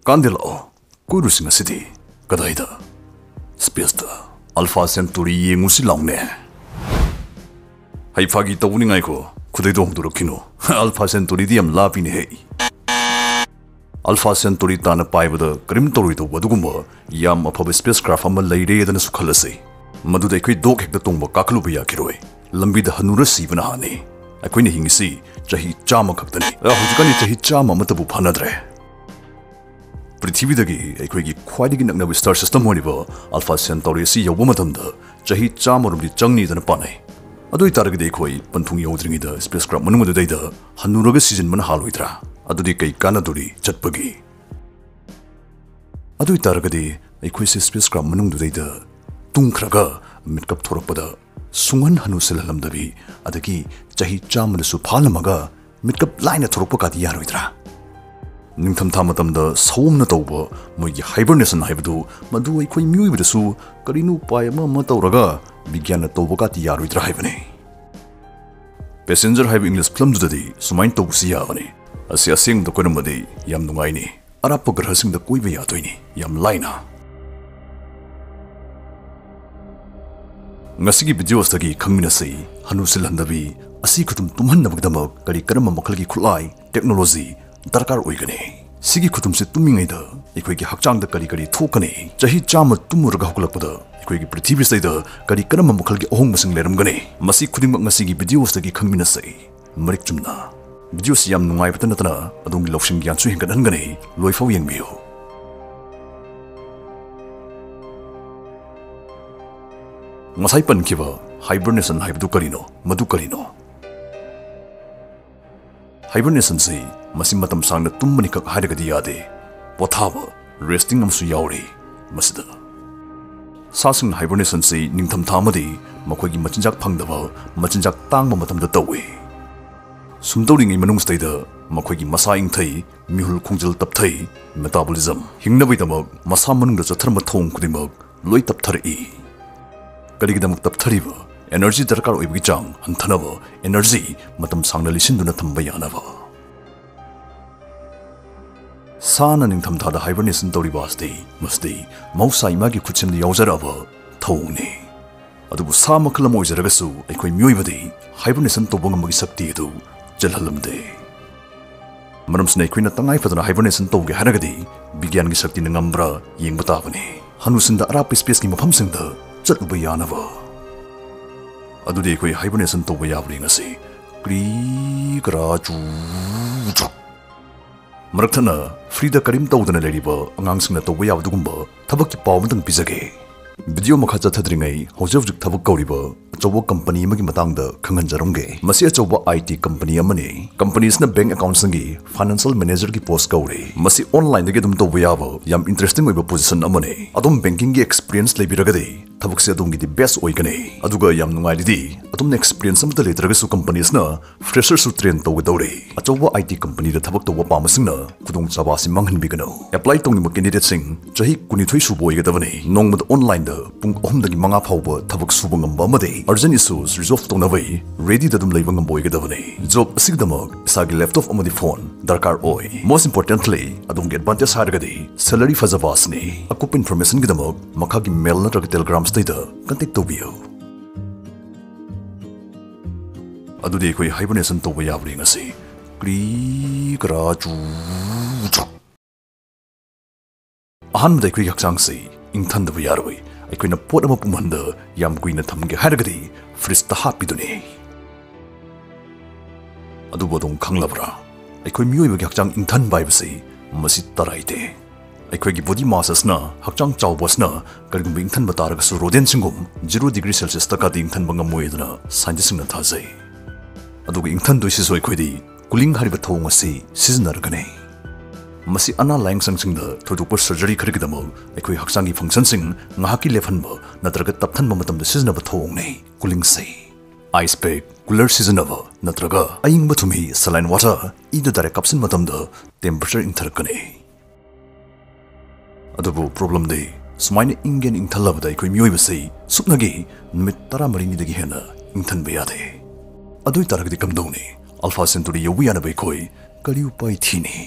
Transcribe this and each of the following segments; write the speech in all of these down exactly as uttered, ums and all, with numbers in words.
ꯀꯥꯟꯗꯦ, ꯂꯥꯛꯑꯣ, ꯀꯣꯏꯔꯨꯁꯤ ꯉꯁꯤꯗꯤ꯫ ꯀꯗꯥꯏꯗ? ꯁ꯭ꯄꯦꯁꯇ꯫ ꯑꯜꯐꯥ ꯁꯦꯟꯇꯨꯔꯤ ꯌꯦꯡꯉꯨꯁꯤ ꯂꯥꯎꯅꯦ꯫ ꯍꯩ, ꯐꯥꯒꯤ ꯇꯧꯕꯅꯤ, ꯉꯥꯏꯈꯣ, ꯈꯨꯗꯩꯗꯣ ꯍꯣꯡꯗꯣꯔꯛꯈꯤꯅꯣ꯫ ꯑꯜꯐꯥ ꯁꯦꯟꯇꯨꯔꯤꯗꯤ ꯌꯥꯝ ꯂꯥꯞꯄꯤꯅꯦ ꯍꯦ꯫ ꯑꯜꯐꯥ ꯁꯦꯟꯇꯨꯔꯤ ꯇꯥꯟꯅ ꯄꯥꯏꯕꯗ ꯀꯔꯤꯝ ꯇꯧꯔꯣꯏꯗꯧꯕ ꯑꯗꯨꯒꯨꯝꯕ ꯌꯥꯝ ꯑꯐꯕ ꯁ꯭ꯄꯦꯁ ꯀ꯭ꯔꯥꯐ ꯑꯃ ꯂꯩꯔꯦꯗꯅꯁꯨ ꯈꯜꯂꯁꯤ꯫ ꯃꯗꯨꯗ ꯑꯩꯈꯣꯏ ꯗꯣꯛ ꯍꯦꯛꯇ ꯇꯣꯡꯕ ꯀꯥꯈꯠꯂꯨꯕ ꯌꯥꯈꯤꯔꯣꯏ꯫ ꯂꯝꯕꯤꯗ ꯍꯟꯅꯨꯔ ꯁꯤꯕꯅ ꯍꯥꯟꯅꯤ꯫ ꯑꯩꯈꯣꯏꯅ ꯍꯤꯡꯉꯤꯁꯤ ꯆꯍꯤ ꯆꯥꯝꯃ ꯈꯛꯇꯅꯤ꯫ ꯑ, ꯍꯧꯖꯤꯛꯀꯥꯟꯗꯤ ꯆꯍꯤ ꯆꯥꯝꯃ ꯑꯃꯠꯇꯕꯨ ꯐꯥꯅꯗ꯭ꯔꯦ꯫ ꯄ꯭ꯔꯤꯊꯤꯕꯤꯗꯒꯤ ꯑꯩꯈꯣꯏꯒꯤ ꯈ꯭ꯋꯥꯏꯗꯒꯤ ꯅꯛꯅꯕ ꯁ꯭ꯇꯥꯔ ꯁꯤꯁꯇꯝ ꯑꯣꯏꯔꯤꯕ ꯑꯜꯐꯥ ꯁꯦꯟꯇꯥꯎꯔꯤ ꯑꯁꯤ ꯌꯧꯕ ꯃꯇꯝꯗ ꯆꯍꯤ ꯆꯥꯝꯃꯔꯣꯝꯗꯤ ꯆꯪꯅꯤꯗꯅ ꯄꯥꯅꯩ꯫ ꯑꯗꯨ ꯑꯣꯏꯇꯥꯔꯒꯗꯤ ꯑꯩꯈꯣꯏ ꯄꯟꯊꯨꯡ ꯌꯧꯗ꯭ꯔꯤꯉꯩꯗ ꯁ꯭ꯄꯦꯁ ꯀ꯭ꯔꯥꯐ ꯃꯅꯨꯡ ꯑꯗꯨꯗꯩꯗ ꯍꯟꯅꯨꯔꯒ ꯁꯤꯖꯤꯟꯕꯅ ꯍꯥꯜꯂꯣꯏꯗ꯭ꯔꯥ? ꯑꯗꯨꯗꯤ ꯀꯩ ꯀꯥꯟꯅꯗꯣꯔꯤ ꯆꯠꯄꯒꯤ? ꯑꯗꯨ ꯑꯣꯏꯇꯥꯔꯒꯗꯤ ꯑꯩꯈꯣꯏꯁꯦ ꯁ꯭ꯄꯦꯁ ꯀ꯭ꯔꯥꯐ ꯃꯅꯨꯡꯗꯨꯗꯩꯗ ꯇꯨꯝꯈ꯭ꯔꯒ ꯃꯤꯠꯀꯞ ꯊꯣꯔꯛꯄꯗ ꯁꯨꯡꯍꯟ ꯍꯟꯅꯨꯁꯤꯜꯍꯜꯂꯝꯗꯕꯤ, ꯑꯗꯒꯤ ꯆꯍꯤ ꯆꯥꯝꯃꯗꯁꯨ ꯐꯥꯍꯜꯂꯝꯃꯒ ꯃꯤꯠꯀꯞ ꯂꯥꯏꯅ ꯊꯣꯔꯛꯄ ꯀꯥꯗꯤ ꯌꯥꯔꯣꯏꯗ꯭ꯔꯥ? ꯅꯤꯡꯊꯝꯊꯥ ꯃꯇꯝꯗ ꯁꯑꯣꯝꯅ ꯇꯧꯕ ꯃꯣꯏꯒꯤ ꯍꯥꯏꯕꯔꯅꯦꯁꯟ ꯍꯥꯏꯕꯗꯨ, ꯃꯗꯨ ꯑꯩꯈꯣꯏ ꯃꯤꯑꯣꯏꯕꯗꯁꯨ ꯀꯔꯤꯅꯣ ꯎꯄꯥꯏ ꯑꯃ ꯑꯃ ꯇꯧꯔꯒ ꯕꯤꯒ꯭ꯌꯥꯟꯅ ꯇꯧꯕ ꯀꯥꯗꯤ ꯌꯥꯔꯣꯏꯗ꯭ꯔꯥ ꯍꯥꯏꯕꯅꯤ꯫ ꯄꯦꯁꯦꯟꯖꯔ ꯍꯥꯏꯕ ꯏꯪꯂꯤꯁ ꯐꯤꯂꯝꯗꯨꯗꯗꯤ ꯁꯨꯃꯥꯏꯅ ꯇꯧꯕꯁꯨ ꯌꯥꯕꯅꯤ꯫ ꯑꯁꯤ ꯑꯁꯦꯡꯕꯗ ꯀꯣꯏꯔꯝꯃꯗꯤ ꯌꯥꯝ ꯅꯨꯡꯉꯥꯏꯅꯤ꯫ ꯑꯔꯥꯞꯄ ꯒ꯭ꯔꯍꯁꯤꯡꯗ ꯀꯣꯏꯕ ꯌꯥꯗꯣꯏꯅꯤ, ꯌꯥꯝ ꯂꯥꯏꯅ꯫ ꯉꯁꯤꯒꯤ ꯚꯤꯗꯤꯑꯣꯁꯤꯗꯒꯤ ꯈꯪꯃꯤꯟꯅꯁꯤ, ꯍꯅꯨꯁꯤꯜꯍꯟꯗꯕꯤ ꯑꯁꯤ ꯈꯨꯇꯨꯝ ꯇꯨꯝꯍꯟꯅꯕꯒꯤꯗꯃꯛ ꯀꯔꯤ ꯀꯔꯝꯕ ꯃꯈꯜꯒꯤ ꯈꯨꯠꯂꯥꯏ, ꯇꯦꯛꯅꯣꯂꯣꯖꯤ ꯗꯔꯀꯥꯔ ꯑꯣꯏꯒꯅꯤ? ꯁꯤꯒꯤ ꯈꯨꯇꯨꯝꯁꯦ ꯇꯨꯝꯃꯤꯉꯩꯗ ꯑꯩꯈꯣꯏꯒꯤ ꯍꯛꯆꯥꯡꯗ ꯀꯔꯤ ꯀꯔꯤ ꯊꯣꯛꯀꯅꯤ? ꯆꯍꯤ ꯆꯥꯝꯃ ꯇꯨꯝꯃꯨꯔꯒ ꯍꯧꯒꯠꯂꯛꯄꯗ ꯑꯩꯈꯣꯏꯒꯤ ꯄ꯭ꯔꯤꯊꯤꯕꯤꯁꯤꯗꯩꯗ ꯀꯔꯤ ꯀꯔꯝꯕ ꯃꯈꯜꯒꯤ ꯑꯍꯣꯡꯕꯁꯤꯡ ꯂꯩꯔꯝꯒꯅꯤ? ꯃꯁꯤ ꯈꯨꯗꯤꯡꯃꯛ ꯉꯁꯤꯒꯤ ꯚꯤꯗꯤꯑꯣꯁꯤꯗꯒꯤ ꯈꯪꯃꯤꯟꯅꯁꯤ꯫ ꯃꯔꯤꯛ ꯆꯨꯝꯅ꯫ ꯚꯤꯗꯤꯑꯣꯁꯤ ꯌꯥꯝ ꯅꯨꯡꯉꯥꯏꯕꯇ ꯅꯠꯇꯅ ꯑꯗꯣꯝꯒꯤ ꯂꯧꯁꯤꯡ ꯒ꯭ꯌꯥꯟꯁꯨ ꯍꯦꯟꯒꯠꯍꯟꯒꯅꯤ꯫ ꯂꯣꯏꯐꯥꯎ ꯌꯦꯡꯕꯤꯌꯨ꯫ ꯉꯁꯥꯏ ꯄꯟꯈꯤꯕ ꯍꯥꯏꯕꯔꯅꯦꯁꯟ ꯍꯥꯏꯕꯗꯨ ꯀꯔꯤꯅꯣ? ꯃꯗꯨ ꯀꯔꯤꯅꯣ? ꯍꯥꯏꯕꯔꯅꯦꯁꯟꯁꯤ ꯃꯁꯤ ꯃꯇꯝ ꯁꯥꯡꯅ ꯇꯨꯝꯕꯅꯤꯈꯛ ꯍꯥꯏꯔꯒꯗꯤ ꯌꯥꯗꯦ꯫ ꯄꯣꯊꯥꯕ, ꯔꯦꯁꯇꯤꯡ ꯑꯃꯁꯨ ꯌꯥꯎꯔꯤ ꯃꯁꯤꯗ꯫ ꯁꯥꯁꯤꯡꯅ ꯍꯥꯏꯕꯔꯅꯦꯁꯟꯁꯤ ꯅꯤꯡꯊꯝꯊꯥ ꯑꯃꯗꯤ ꯃꯈꯣꯏꯒꯤ ꯃꯆꯤꯟꯖꯥꯛ ꯐꯪꯗꯕ, ꯃꯆꯤꯟꯖꯥꯛ ꯇꯥꯡꯕ ꯃꯇꯝꯗ ꯇꯧꯏ꯫ ꯁꯨꯝ ꯇꯧꯔꯤꯉꯩ ꯃꯅꯨꯡꯁꯤꯗꯩꯗ ꯃꯈꯣꯏꯒꯤ ꯃꯁꯥ ꯏꯪꯊꯩ, ꯃꯤꯍꯨꯜ ꯈꯣꯡꯖꯦꯜ ꯇꯞꯊꯩ, ꯃꯦꯇꯥꯕꯣꯂꯤꯖꯝ, ꯍꯤꯡꯅꯕꯒꯤꯗꯃꯛ ꯃꯁꯥ ꯃꯅꯨꯡꯗ ꯆꯠꯊꯔꯝꯕ ꯊꯧꯑꯣꯡ ꯈꯨꯗꯤꯡꯃꯛ ꯂꯣꯏ ꯇꯞꯊꯔꯛꯏ꯫ ꯀꯔꯤꯒꯤꯗꯃꯛ ꯇꯞꯊꯔꯤꯕ? ꯑꯦꯅꯔꯖꯤ ꯗꯔꯀꯥꯔ ꯑꯣꯏꯕꯒꯤ ꯆꯥꯡ ꯍꯟꯊꯅꯕ, ꯑꯦꯅꯔꯖꯤ ꯃꯇꯝ ꯁꯥꯡꯅ ꯂꯤꯁꯤꯟꯗꯨꯅ ꯊꯝꯕ ꯌꯥꯅꯕ꯫ ꯁꯥꯅ ꯅꯤꯡꯊꯝꯊꯥꯗ hibernation ꯇꯧꯔꯤꯕ ꯑꯁꯤꯗꯤ, ꯃꯁꯤꯗꯤ ꯃꯍꯧꯁꯥ ꯏꯃꯥꯒꯤ ꯈꯨꯠꯁꯦꯝꯗ ꯌꯥꯎꯖꯔꯛꯑꯕ ꯊꯧꯑꯣꯡꯅꯤ꯫ ꯑꯗꯨꯕꯨ ꯁꯥ ꯃꯈꯜ ꯑꯃ ꯑꯣꯏꯖꯔꯒꯁꯨ ꯑꯩꯈꯣꯏ ꯃꯤꯑꯣꯏꯕꯗꯤ hibernation ꯇꯧꯕ ꯉꯝꯕꯒꯤ ꯁꯛꯇꯤ ꯑꯗꯨ ꯆꯦꯜꯍꯜꯂꯝꯗꯦ꯫ ꯃꯔꯝꯁꯤꯅ ꯑꯩꯈꯣꯏꯅ ꯇꯉꯥꯏ ꯐꯗꯅ hibernation ꯇꯧꯒꯦ ꯍꯥꯏꯔꯒꯗꯤ ꯕꯤꯒ꯭ꯌꯥꯟꯒꯤ ꯁꯛꯇꯤꯅ ꯉꯝꯕ꯭ꯔꯥ ꯌꯦꯡꯕ ꯇꯥꯕꯅꯤ꯫ ꯍꯅꯨꯁꯤꯡꯗ ꯑꯔꯥꯞꯄ spaceꯀꯤ ꯃꯐꯝꯁꯤꯡꯗ ꯆꯠꯂꯨꯕ ꯌꯥꯅꯕ꯫ ꯑꯗꯨꯗꯤ ꯑꯩꯈꯣꯏ hibernation ꯇꯧꯕ ꯌꯥꯕ꯭ꯔꯥ ꯌꯦꯡꯉꯁꯤ꯫ ꯀ꯭ꯔꯤ ꯀ꯭ꯔꯥ ꯆꯨ ꯆꯨ꯫ ꯃꯔꯛꯊꯠꯅ freeꯗ ꯀꯔꯤꯝ ꯇꯧꯗꯅ ꯂꯩꯔꯤꯕ ꯑꯉꯥꯡꯁꯤꯡꯅ ꯇꯧꯕ ꯌꯥꯕ ꯑꯗꯨꯒꯨꯝꯕ ꯊꯕꯛꯀꯤ ꯄꯥꯎ ꯑꯃꯇꯪ ꯄꯤꯖꯒꯦ꯫ Video ꯃꯈꯥ ꯆꯠꯊꯗ꯭ꯔꯤꯉꯩ ꯍꯧꯖꯤꯛ ꯍꯧꯖꯤꯛ ꯊꯕꯛ ꯀꯧꯔꯤꯕ ꯑꯆꯧꯕ company ꯑꯃꯒꯤ ꯃꯇꯥꯡꯗ ꯈꯪꯍꯟꯖꯔꯝꯒꯦ꯫ ꯃꯁꯤ ꯑꯆꯧꯕ IT company ꯑꯃꯅꯤ꯫ Companyꯁꯤꯅ bank accountꯁꯤꯡꯒꯤ financial managerꯒꯤ post ꯀꯧꯔꯤ꯫ ꯃꯁꯤ onlineꯗꯒꯤ ꯑꯗꯨꯝ ꯇꯧꯕ ꯌꯥꯕ ꯌꯥꯝ interesting ꯑꯣꯏꯕ position ꯑꯃꯅꯤ꯫ ꯑꯗꯣꯝ bankingꯒꯤ experience ꯂꯩꯕꯤꯔꯒꯗꯤ ꯊꯕꯛꯁꯦ ꯑꯗꯣꯝꯒꯤꯗꯤ best ꯑꯣꯏꯒꯅꯤ꯫ ꯑꯗꯨꯒ ꯌꯥꯝ ꯅꯨꯡꯉꯥꯏꯔꯤꯗꯤ ꯑꯗꯣꯝꯅ experience ꯑꯃꯠꯇ ꯂꯩꯇ꯭ꯔꯒꯁꯨ companyꯁꯤꯅ fresherꯁꯨ train ꯇꯧꯒꯗꯧꯔꯤ꯫ ꯑꯆꯧꯕ IT companyꯗ ꯊꯕꯛ ꯇꯧꯕ ꯄꯥꯝꯕꯁꯤꯡꯅ ꯈꯨꯗꯣꯡꯆꯥꯕ ꯑꯁꯤ ꯃꯥꯡꯍꯟꯕꯤꯒꯅꯨ꯫ Apply ꯇꯧꯅꯤꯡꯕ candidateꯁꯤꯡ ꯆꯍꯤ ꯀꯨꯟꯅꯤꯊꯣꯏ ꯁꯨꯕ ꯑꯣꯏꯒꯗꯕꯅꯤ꯫ ꯅꯣꯡꯃꯗ onlineꯗ ꯄꯨꯡ ꯑꯍꯨꯝꯗꯒꯤ ꯃꯉꯥ ꯐꯥꯎꯕ ꯊꯕꯛ ꯁꯨꯕ ꯉꯝꯕ ꯑꯃꯗꯤ urgent issues resolve ꯇꯧꯅꯕ readyꯗ ꯑꯗꯨꯝ ꯂꯩꯕ ꯉꯝꯕ ꯑꯣꯏꯒꯗꯕꯅꯤ꯫ Job ꯑꯁꯤꯒꯤꯗꯃꯛ ꯏꯁꯥꯒꯤ laptop ꯑꯃꯗꯤ phone ꯗꯔꯀꯥꯔ ꯑꯣꯏ꯫ Most importantly, ꯑꯗꯣꯝꯒꯤ advantage ꯍꯥꯏꯔꯒꯗꯤ salary ꯐꯖꯕ ꯑꯁꯤꯅꯤ꯫ ꯑꯀꯨꯞꯄ informationꯒꯤꯗꯃꯛ ꯃꯈꯥꯒꯤ mail ꯅꯠꯇ꯭ꯔꯒ Telegramꯁꯤꯗꯩꯗ contact ꯇꯧꯕꯤꯌꯨ꯫ ꯑꯗꯨꯗꯤ ꯑꯩꯈꯣꯏ hibernation ꯇꯧꯕ ꯌꯥꯕ꯭ꯔꯥ ꯌꯦꯡꯉꯁꯤ꯫ ꯀ꯭ꯔꯤ ꯀ꯭ꯔꯥ ꯆꯨ ꯆꯨ꯫ ꯑꯍꯥꯟꯕꯗ ꯑꯩꯈꯣꯏꯒꯤ ꯍꯛꯆꯥꯡꯁꯤ ꯏꯪꯊꯟꯗꯕ ꯌꯥꯔꯣꯏ꯫ ꯑꯩꯈꯣꯏꯅ ꯄꯣꯠ ꯑꯃ ꯄꯨꯝꯍꯟꯗ ꯌꯥꯝ ꯀꯨꯏꯅ ꯊꯝꯒꯦ ꯍꯥꯏꯔꯒꯗꯤ fridgeꯇ ꯍꯥꯞꯄꯤꯗꯨꯅꯤ꯫ ꯑꯗꯨꯕꯨ ꯑꯗꯨꯝ ꯈꯪꯂꯕ꯭ꯔꯥ? ꯑꯩꯈꯣꯏ ꯃꯤꯑꯣꯏꯕꯒꯤ ꯍꯛꯆꯥꯡ ꯏꯪꯊꯟꯕ ꯍꯥꯏꯕꯁꯤ ꯃꯁꯤ ꯇꯔꯥꯏꯗꯦ꯫ ꯑꯩꯈꯣꯏꯒꯤ body mass ꯑꯁꯤꯅ, ꯍꯛꯆꯥꯡ ꯆꯥꯎꯕ ꯑꯁꯤꯅ ꯀꯔꯤꯒꯨꯝꯕ ꯏꯪꯊꯟꯕ ꯇꯥꯔꯒꯁꯨ rodentꯁꯤꯡꯒꯨꯝ zero degree Celsiusꯇ ꯀꯥꯗꯤ ꯏꯪꯊꯟꯕ ꯉꯝꯃꯣꯏ ꯍꯥꯏꯗꯨꯅ scientistꯁꯤꯡꯅ ꯊꯥꯖꯩ꯫ ꯑꯗꯨꯒ ꯏꯪꯊꯟꯗꯣꯏꯁꯤꯁꯨ ꯑꯩꯈꯣꯏꯗꯤ cooling ꯍꯥꯏꯔꯤꯕ ꯊꯧꯑꯣꯡ ꯑꯁꯤ ꯁꯤꯖꯤꯟꯅꯔꯒꯅꯤ꯫ ꯃꯁꯤ ꯑꯅꯥ ꯂꯥꯌꯦꯡꯁꯪꯁꯤꯡꯗ ꯊꯣꯏꯗꯣꯛꯄ surgery ꯈꯔꯒꯤꯗꯃꯛ ꯑꯩꯈꯣꯏ ꯍꯛꯆꯥꯡꯒꯤ functionꯁꯤꯡ ꯉꯥꯏꯍꯥꯛꯀꯤ ꯂꯦꯞꯍꯟꯕ ꯅꯠꯇ꯭ꯔꯒ ꯇꯞꯊꯟꯕ ꯃꯇꯝꯗ ꯁꯤꯖꯤꯟꯅꯕ ꯊꯧꯑꯣꯡꯅꯤ꯫ Coolingꯁꯤ ice pack, cooler ꯁꯤꯖꯤꯟꯅꯕ ꯅꯠꯇ꯭ꯔꯒ ꯑꯏꯪꯕ ꯊꯨꯝꯍꯤ, saline water, ꯏꯗ direct ꯀꯥꯞꯁꯤꯟꯕ ꯃꯇꯝꯗ temperature ꯏꯪꯊꯔꯛꯀꯅꯤ꯫ ꯑꯗꯨꯕꯨ problemꯗꯤ ꯁꯨꯃꯥꯏꯅ ꯏꯪꯒꯦꯅ ꯏꯪꯊꯜꯂꯕꯗ ꯑꯩꯈꯣꯏ ꯃꯤꯑꯣꯏꯕꯁꯤ ꯁꯨꯞꯅꯒꯤ ꯅꯨꯃꯤꯠ ꯇꯔꯥꯃꯔꯤꯅꯤꯗꯒꯤ ꯍꯦꯟꯅ ꯏꯪꯊꯟꯕ ꯌꯥꯗꯦ꯫ ꯑꯗꯨ ꯑꯣꯏꯇꯥꯔꯒꯗꯤ ꯀꯝꯗꯧꯅꯤ? Alpha Centauri ꯌꯧꯕ ꯌꯥꯅꯕ ꯑꯩꯈꯣꯏ ꯀꯔꯤ ꯎꯄꯥꯏ ꯊꯤꯅꯤ?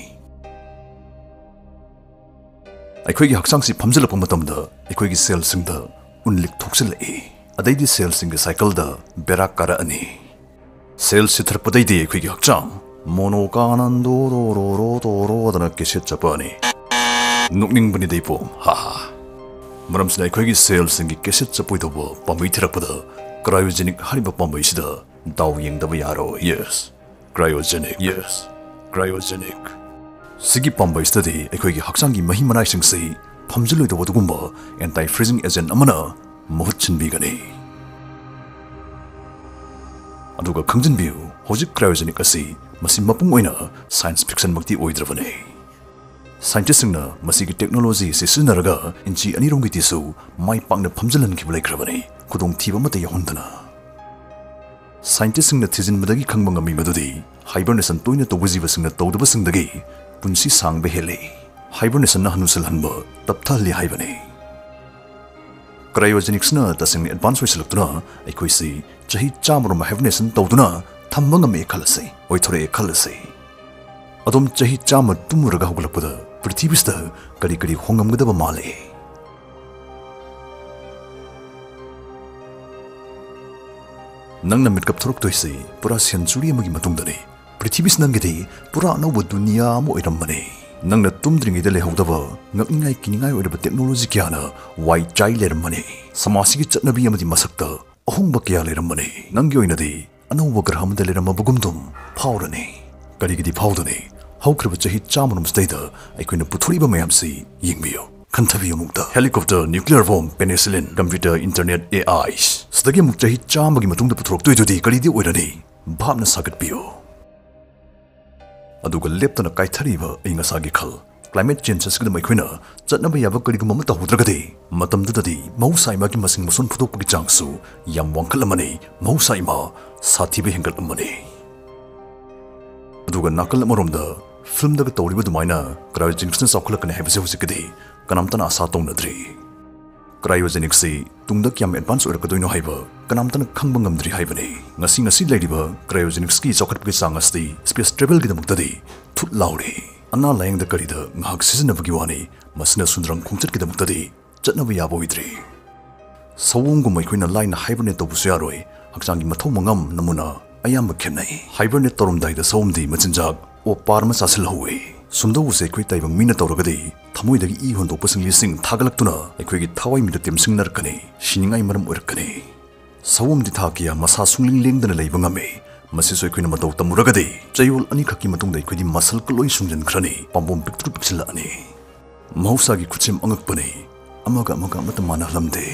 ꯑꯩꯈꯣꯏꯒꯤ ꯍꯛꯆꯥꯡꯁꯤ ꯐꯝꯖꯤꯜꯂꯛꯄ ꯃꯇꯝꯗ ꯑꯩꯈꯣꯏꯒꯤ ꯁꯦꯜꯁꯤꯡꯗ ꯎꯟꯂꯤꯛ ꯊꯣꯛꯆꯤꯜꯂꯛꯏ꯫ ꯑꯗꯩꯗꯤ ꯁꯦꯜꯁꯤꯡꯒꯤ ꯁꯥꯏꯀꯜꯗ ꯕꯦꯔꯥ ꯀꯥꯔꯛꯑꯅꯤ꯫ ꯁꯦꯜ ꯁꯤꯊꯔꯛꯄꯗꯩꯗꯤ ꯑꯩꯈꯣꯏꯒꯤ ꯍꯛꯆꯥꯡ ꯃꯣꯅꯣ ꯀꯥꯅꯟꯗꯣ ꯔꯣ ꯔꯣ ꯔꯣ ꯇꯣ ꯔꯣꯗꯅ ꯀꯦꯁꯦꯠ ꯆꯠꯄꯅꯤ꯫ ꯅꯣꯛꯅꯤꯡꯕꯅꯤꯗ ꯏꯄꯣꯝ, ꯍꯥ ꯍꯥ꯫ ꯃꯔꯝꯁꯤꯅ ꯑꯩꯈꯣꯏꯒꯤ ꯁꯦꯜꯁꯤꯡꯒꯤ ꯀꯦꯁꯦꯠ ꯆꯠꯄꯣꯏꯗꯧꯕ ꯄꯥꯝꯕꯩ ꯊꯤꯔꯛꯄꯗ, ꯀ꯭ꯔꯥꯏꯑꯣꯖꯦꯅꯤꯛ ꯍꯥꯏꯔꯤꯕ ꯄꯥꯝꯕꯩꯁꯤꯗ ꯗꯥꯎ ꯌꯦꯡꯗꯕ ꯌꯥꯔꯣꯏ꯫ Yes, cryogenic, yes, cryogenic꯫ ꯁꯤꯒꯤ ꯄꯥꯝꯕꯩꯁꯤꯗꯗꯤ ꯑꯩꯈꯣꯏꯒꯤ ꯍꯛꯆꯥꯡꯒꯤ ꯃꯍꯤ ꯃꯅꯥꯏꯁꯤꯡꯁꯤ ꯐꯝꯖꯤꯜꯂꯣꯏꯗꯧꯕ ꯑꯗꯨꯒꯨꯝꯕ ꯑꯦꯟꯇꯥꯏ ꯐ꯭ꯔꯤꯖꯤꯡ ꯑꯦꯖꯦꯟ ꯑꯃꯅ ꯃꯍꯨꯠ ꯁꯤꯟꯕꯤꯒꯅꯤ꯫ ꯑꯗꯨꯒ ꯈꯪꯖꯤꯟꯕꯤꯌꯨ, ꯍꯧꯖꯤꯛ ꯀ꯭ꯔꯥꯏꯑꯣꯖꯦꯅꯤꯛ ꯑꯁꯤ ꯃꯁꯤ ꯃꯄꯨꯡ ꯑꯣꯏꯅ ꯁꯥꯏꯟꯁ ꯐꯤꯛꯁꯟꯃꯛꯇꯤ ꯑꯣꯏꯗ꯭ꯔꯕꯅꯤ꯫ ꯁꯥꯏꯟꯇꯤꯁꯁꯤꯡꯅ ꯃꯁꯤꯒꯤ ꯇꯦꯛꯅꯣꯂꯣꯖꯤ ꯑꯁꯤ ꯁꯤꯖꯤꯟꯅꯔꯒ ꯏꯟꯆꯤ ꯑꯅꯤꯔꯣꯝꯒꯤ ꯇꯤꯁꯨ ꯃꯥꯏ ꯄꯥꯛꯅ ꯐꯝꯖꯤꯜꯍꯟꯈꯤꯕ ꯂꯩꯈ꯭ꯔꯕꯅꯤ, ꯈꯨꯗꯣꯡꯊꯤꯕ ꯑꯃꯠꯇ ꯌꯥꯎꯍꯟꯗꯅ꯫ ꯁꯥꯏꯟꯇꯤꯁꯁꯤꯡꯅ ꯊꯤꯖꯤꯟꯕꯗꯒꯤ ꯈꯪꯕ ꯉꯝꯃꯤ ꯃꯗꯨꯗꯤ ꯍꯥꯏꯕꯔꯅꯦꯁꯟ ꯇꯣꯏꯅ ꯇꯧꯕ ꯖꯤꯕꯁꯤꯡꯅ ꯇꯧꯗꯕꯁꯤꯡꯗꯒꯤ ꯄꯨꯟꯁꯤ ꯁꯥꯡꯕ ꯍꯦꯜꯂꯤ꯫ ꯍꯥꯏꯕꯔꯅꯦꯁꯟꯅ ꯍꯅꯨꯁꯜꯍꯟꯕ ꯇꯞꯊꯍꯜꯂꯤ ꯍꯥꯏꯕꯅꯤ꯫ ꯀ꯭ꯔꯥꯏꯑꯣꯖꯦꯅꯤꯛꯁꯅ ꯇꯁꯦꯡꯅ ꯑꯦꯗꯚꯥꯟꯁ ꯑꯣꯏꯁꯤꯜꯂꯛꯇꯨꯅ ꯑꯩꯈꯣꯏꯁꯤ ꯆꯍꯤ ꯆꯥꯝꯃꯔꯣꯝ ꯍꯥꯏꯕꯔꯅꯦꯁꯟ ꯇꯧꯗꯨꯅ ꯊꯝꯕ ꯉꯝꯃꯦ ꯈꯜꯂꯁꯤ, ꯑꯣꯏꯊꯣꯔꯛꯑꯦ ꯈꯜꯂꯁꯤ꯫ ꯑꯗꯨꯝ ꯆꯍꯤ ꯆꯥꯝꯃ ꯇꯨꯝꯃꯨꯔꯒ ꯍꯧꯒꯠꯂꯛꯄꯗ ꯄ꯭ꯔꯤꯊꯤꯕꯤꯁꯤꯗ ꯀꯔꯤ ꯀꯔꯤ ꯍꯣꯡꯉꯝꯒꯗꯕ ꯃꯥꯜꯂꯤ? ꯅꯪꯅ ꯃꯤꯠꯀꯞ ꯊꯣꯔꯛꯇꯣꯏꯁꯤ ꯄꯨꯔꯥ ꯁꯦꯟꯆꯨꯔꯤ ꯑꯃꯒꯤ ꯃꯇꯨꯡꯗꯅꯤ꯫ ꯄ꯭ꯔꯤꯊꯤꯕꯤꯁꯤ ꯅꯪꯒꯤꯗꯤ ꯄꯨꯔꯥ ꯑꯅꯧꯕ ꯗꯨꯅꯤꯌꯥ ꯑꯃ ꯑꯣꯏꯔꯝꯕꯅꯤ꯫ ꯅꯪꯅ ꯇꯨꯝꯗ꯭ꯔꯤꯉꯩꯗ ꯂꯩꯍꯧꯗꯕ ꯉꯛꯅꯤꯡꯉꯥꯏ ꯀꯤꯅꯤꯡꯉꯥꯏ ꯑꯣꯏꯔꯕ ꯇꯦꯛꯅꯣꯂꯣꯖꯤ ꯀꯌꯥꯅ ꯋꯥꯏ ꯆꯥꯏ ꯂꯩꯔꯝꯕꯅꯤ꯫ ꯁꯃꯥꯖꯁꯤꯒꯤ ꯆꯠꯅꯕꯤ ꯑꯃꯗꯤ ꯃꯁꯛꯇ ꯑꯍꯣꯡꯕ ꯀꯌꯥ ꯂꯩꯔꯝꯕꯅꯤ꯫ ꯅꯪꯒꯤ ꯑꯣꯏꯅꯗꯤ ꯑꯅꯧꯕ ꯒ꯭ꯔꯍ ꯑꯃꯗ ꯂꯩꯔꯝꯃꯕꯒꯨꯝꯗꯨꯝ ꯐꯥꯎꯔꯅꯤ꯫ ꯀꯔꯤꯒꯤꯗꯤ ꯐꯥꯎꯗꯅꯤ? ꯍꯧꯈ꯭ꯔꯤꯕ ꯆꯍꯤ ꯆꯥꯝꯃꯔꯣꯝꯁꯤꯗꯩꯗ ꯑꯩꯈꯣꯏꯅ ꯄꯨꯊꯣꯔꯛꯏꯕ ꯃꯌꯥꯝꯁꯤ ꯌꯦꯡꯕꯤꯌꯨ꯫ ꯈꯟꯊꯕꯤꯌꯨ ꯑꯃꯨꯛꯇ꯫ Helicopter, nuclear bomb, penicillin, computer, internet, A I. ꯁꯤꯗꯒꯤ ꯑꯃꯨꯛ ꯆꯍꯤ ꯆꯥꯝꯃꯒꯤ ꯃꯇꯨꯡꯗ ꯄꯨꯊꯣꯔꯛꯇꯣꯏꯗꯨꯗꯤ ꯀꯔꯤꯗꯤ ꯑꯣꯏꯔꯅꯤ? ꯚꯥꯞꯅ ꯁꯥꯒꯠꯄꯤꯌꯨ꯫ ꯑꯗꯨꯒ ꯂꯦꯞꯇꯅ ꯀꯥꯏꯊꯔꯤꯕ ꯑꯏꯪ ꯑꯁꯥꯒꯤ ꯈꯜ, ꯀ꯭ꯂꯥꯏꯃꯦꯠ ꯆꯦꯟꯖ ꯑꯁꯤꯒꯤꯗꯃꯛ ꯑꯩꯈꯣꯏꯅ ꯆꯠꯅꯕ ꯌꯥꯕ ꯀꯔꯤꯒꯨꯝꯕ ꯑꯃ ꯇꯧꯍꯧꯗ꯭ꯔꯒꯗꯤ, ꯃꯇꯝꯗꯨꯗꯗꯤ ꯃꯍꯧꯁꯥ ꯏꯃꯥꯒꯤ ꯃꯁꯤꯡ ꯃꯁꯣꯟ ꯐꯨꯗꯣꯛꯄꯒꯤ ꯆꯥꯡꯁꯨ ꯌꯥꯝ ꯋꯥꯡꯈꯠꯂꯝꯃꯅꯤ, ꯃꯍꯧꯁꯥ ꯏꯃꯥ ꯁꯥꯊꯤꯕ ꯍꯦꯟꯒꯠꯂꯝꯃꯅꯤ꯫ ꯑꯗꯨꯒ ꯅꯥꯀꯜ ꯑꯃꯔꯣꯝꯗ ꯐꯤꯜꯝꯗꯒ ꯇꯧꯔꯤꯕ ꯑꯗꯨꯃꯥꯏꯅ ꯀ꯭ꯔꯥꯏꯑꯣꯖꯦꯅꯤꯛꯁꯅ ꯆꯥꯎꯈꯠꯂꯛꯀꯅꯤ ꯍꯥꯏꯕꯁꯦ ꯍꯧꯖꯤꯛꯀꯤꯗꯤ ꯀꯅꯥꯝꯇꯅ ꯑꯁꯥ ꯇꯧꯅꯗ꯭ꯔꯤ꯫ ꯀ꯭ꯔꯥꯏꯑꯣꯖꯦꯅꯤꯛꯁꯤ ꯇꯨꯡꯗ ꯀꯌꯥꯝ ꯑꯦꯗꯚꯥꯟꯁ ꯑꯣꯏꯔꯛꯀꯗꯣꯏꯅꯣ ꯍꯥꯏꯕ ꯀꯅꯥꯝꯇꯅ ꯈꯪꯕ ꯉꯝꯗ꯭ꯔꯤ ꯍꯥꯏꯕꯅꯤ꯫ ꯉꯁꯤ ꯉꯁꯤ ꯂꯩꯔꯤꯕ ꯀ꯭ꯔꯥꯏꯑꯣꯖꯦꯅꯤꯛꯁꯀꯤ ꯆꯥꯎꯈꯠꯄꯒꯤ ꯆꯥꯡ ꯑꯁꯤꯗꯤ ꯁ꯭ꯄꯦꯁ ꯇ꯭ꯔꯦꯚꯦꯜꯒꯤꯗꯃꯛꯇꯗꯤ ꯊꯨꯠ ꯂꯥꯎꯔꯦ꯫ ꯑꯅꯥ ꯂꯥꯌꯦꯡꯗ ꯀꯔꯤꯗ ꯉꯥꯏꯍꯥꯛ ꯁꯤꯖꯤꯟꯅꯕꯒꯤ ꯋꯥꯅꯤ꯫ ꯃꯁꯤꯅ ꯁꯨꯟꯗ꯭ꯔꯪ ꯈꯣꯡꯆꯠꯀꯤꯗꯃꯛꯇꯗꯤ ꯆꯠꯅꯕ ꯌꯥꯕ ꯑꯣꯏꯗ꯭ꯔꯤ꯫ ꯁꯑꯣꯝꯒꯨꯝꯕ ꯑꯩꯈꯣꯏꯅ ꯂꯥꯏꯅ hibernate ꯇꯧꯕꯁꯨ ꯌꯥꯔꯣꯏ꯫ ꯍꯛꯆꯥꯡꯒꯤ ꯃꯊꯧ ꯃꯉꯥꯝ ꯅꯃꯨꯅ ꯑꯌꯥꯝꯕ ꯈꯦꯠꯅꯩ꯫ Hibernate ꯇꯧꯔꯝꯗꯥꯏꯗ ꯁꯑꯣꯝꯗꯤ ꯃꯆꯤꯟꯖꯥꯛ ꯑꯣꯄꯥꯔ ꯑꯃ ꯆꯥꯁꯤꯜꯍꯧꯏ꯫ ꯁꯨꯝꯗꯧꯕꯁꯦ ꯑꯩꯈꯣꯏ ꯇꯥꯏꯕꯪ ꯃꯤꯅ ꯇꯧꯔꯒꯗꯤ ꯊꯃꯣꯏꯗꯒꯤ ꯏ ꯍꯣꯟꯗꯣꯛꯄꯁꯤꯡ ꯂꯤꯁꯤꯡ ꯊꯥꯒꯠꯂꯛꯇꯨꯅ ꯑꯩꯈꯣꯏꯒꯤ ꯊꯋꯥꯏ ꯃꯤꯗ ꯇꯦꯝꯁꯤꯡꯅꯔꯛꯀꯅꯤ, ꯁꯤꯅꯤꯡꯉꯥꯏ ꯃꯔꯝ ꯑꯣꯏꯔꯛꯀꯅꯤ꯫ ꯁꯑꯣꯝꯗꯤ ꯊꯥ ꯀꯌꯥ ꯃꯁꯥ ꯁꯨꯡꯂꯦꯡ ꯂꯦꯡꯗꯅ ꯂꯩꯕ ꯉꯝꯃꯤ꯫ ꯃꯁꯤꯁꯨ ꯑꯩꯈꯣꯏꯅ ꯃꯇꯧ ꯇꯝꯃꯨꯔꯒꯗꯤ ꯆꯌꯣꯜ ꯑꯅꯤꯈꯛꯀꯤ ꯃꯇꯨꯡꯗ ꯑꯩꯈꯣꯏꯗꯤ ꯃꯁꯜꯒ ꯂꯣꯏ ꯁꯨꯡꯖꯟꯈ꯭ꯔꯅꯤ, ꯄꯥꯝꯕꯣꯝ ꯄꯤꯛꯇ꯭ꯔꯨ ꯄꯤꯛꯁꯤꯜꯂꯛꯑꯅꯤ꯫ ꯃꯍꯧꯁꯥꯒꯤ ꯈꯨꯠꯁꯦꯝ ꯑꯉꯛꯄꯅꯤ, ꯑꯃꯒ ꯑꯃꯒ ꯑꯃꯠꯇ ꯃꯥꯟꯅꯍꯜꯂꯝꯗꯦ꯫